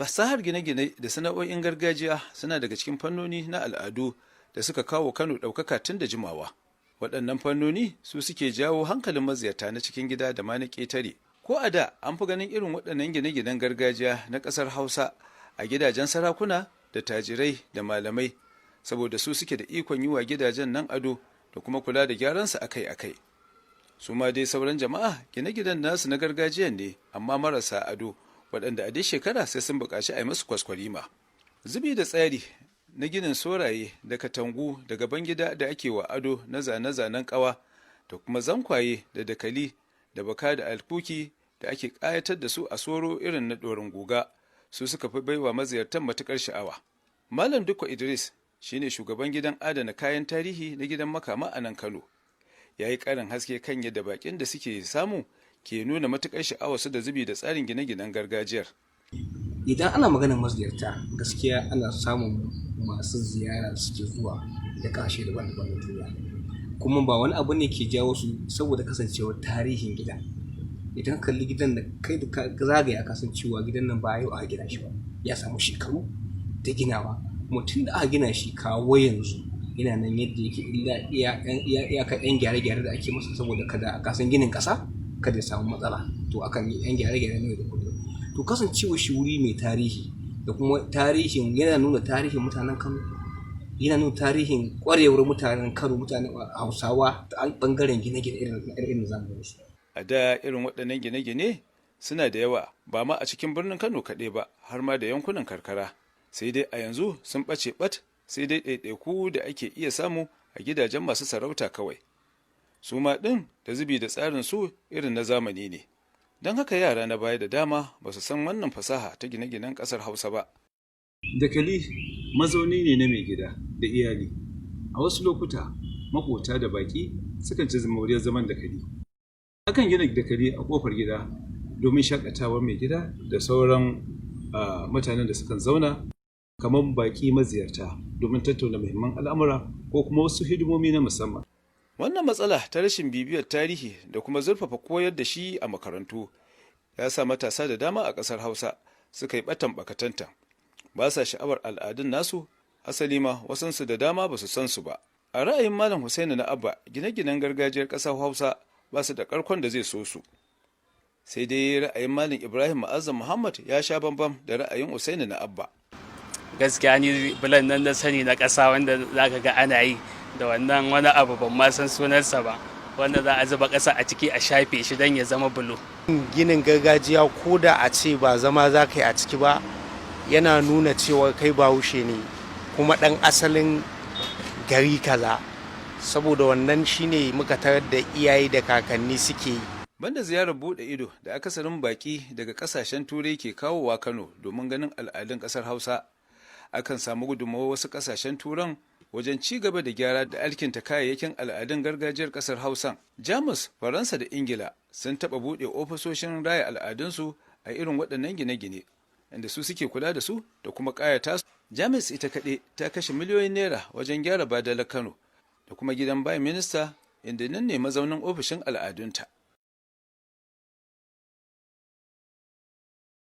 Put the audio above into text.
Fasahar gine-gine da sana'o'in gargajiya suna daga cikin fannoni na al'adu da suka kawo Kano ɗaukaka tun da jimawa. Waɗannan fannoni su suke jawo hankalin maziyarta na cikin gida da ma na ƙetare. Ko a da an fi ganin irin waɗannan gine-ginen gargajiya na ƙasar Hausa a gidajen sarakuna da tajirai da malamai, saboda su suke da ikon yi wa gidajen nan ado da kuma kula da gyaransu akai-akai. Su ma dai sauran jama'a gine-ginen nasu na gargajiyan ne, amma marasa ado, waɗanda a duk shekara sai sun buƙaci a yi musu kwaskwarima. Zubi da tsari na ginin soraye da katangu da gaban gida da ake wa ado na zane-zanen ƙawa da kuma zankwaye da dakali da baka da alkuki da ake ƙayatar da su a soro irin na ɗorin guga, su suka fi baiwa maziyartan matuƙar sha'awa. Malam Dukko Idris shine shugaban gidan adana kayan tarihi na Gidan Makama a nan Kano. Ya yi ƙarin haske kan yadda baƙin da suke samu ke nuna matuƙar sha'awarsu da zubi da tsarin gine-ginen gargajiyar. Idan ana maganar maziyarta, gaskiya ana samun masu ziyara suke zuwa da ƙasashe daban-daban na duniya. Kuma ba wani abu ne ke jawo su saboda kasancewar tarihin gida. Idan ka kalli gidan da kai da ka zagaya, ka san cewa gidan nan ba yau aka gina shi ba. Ya samu shekaru da ginawa. Kuma tun da aka gina shi kawo yanzu yana nan yadda yake, illa iyaka 'yan gyare-gyare da ake masa saboda kada ka san ginin ƙasa kada ya samu matsala, to akan yi 'yan gyare-gyare ne da kullum. To, kasancewa shi wuri mai tarihi da kuma tarihin yana nuna tarihin mutanen Kano, yana nuna tarihin ƙwarewar mutanen Kano, mutanen Hausawa ta ɓangaren gine-gine irin zamanin su. A da irin waɗannan gine-gine suna da yawa, ba ma a cikin birnin Kano kaɗai ba, har ma da yankunan karkara. Sai dai a yanzu sun ɓace ɓat, sai dai ɗaiɗaiku da ake iya samu a gidajen masu sarauta kawai. Su ma ɗin da zubi da tsarin su irin na zamani ne. Don haka yara na baya da dama ba su san wannan fasaha ta gine-ginen ƙasar Hausa ba. Dakali mazauni ne na mai gida da iyali. A wasu lokuta, makota da baƙi sukan ci moriyar zaman dakali. Akan gina dakali a ƙofar gida domin shakatawar mai gida da sauran mutanen da sukan zauna kamar baƙi maziyarta domin tattauna muhimman al'amura ko kuma wasu hidimomi na musamman. Wannan matsala ta rashin bibiyar tarihi da kuma zurfafa koyar da shi a makarantu ya sa matasa da dama a ƙasar Hausa suka yi ɓatan bakatanta. Ba sa sha'awar al'adun nasu, asali ma wasansu da dama ba su san su ba. A ra'ayin Malam Hussaini na Abba, gine-ginen gargajiyar ƙasar Hausa ba su da ƙarkon da zai so su. Sai dai ra'ayin Malam Ibrahim Ma'azzam Muhammad ya sha bambam da ra'ayin Hussaini na Abba. Gaskiya ni bulan nan na sani na ƙasa wanda za ka ga ana yi da wannan wani abu, ban ma san sunansa ba, wanda za a zuba ƙasa a ciki a shafe shi don ya zama bulo. Ginin gargajiya, ko da a ce ba zama za ka yi a ciki ba, yana nuna cewa kai Bahaushe ne kuma ɗan asalin gari kaza, saboda wannan shine muka tarar da iyaye da kakanni suke yi. Banda ziyarar buɗe ido da akasarin baƙi daga ƙasashen Turai ke kawowa Kano domin ganin al'adun ƙasar Hausa, akan samu gudunmawar wasu ƙasashen Turan wajen ci gaba da gyara da alkinta kayayyakin al'adun gargajiyar ƙasar Hausan. Jamus, Faransa da Ingila sun taɓa buɗe ofisoshin raya al'adunsu a irin waɗannan gine-gine, inda su suke kula da su da kuma ƙayata su. Jamus ita kaɗai ta kashe miliyoyin naira wajen gyara Badalar Kano da kuma gidan Bayan Minista, inda nan ne mazaunin ofishin al'adunta.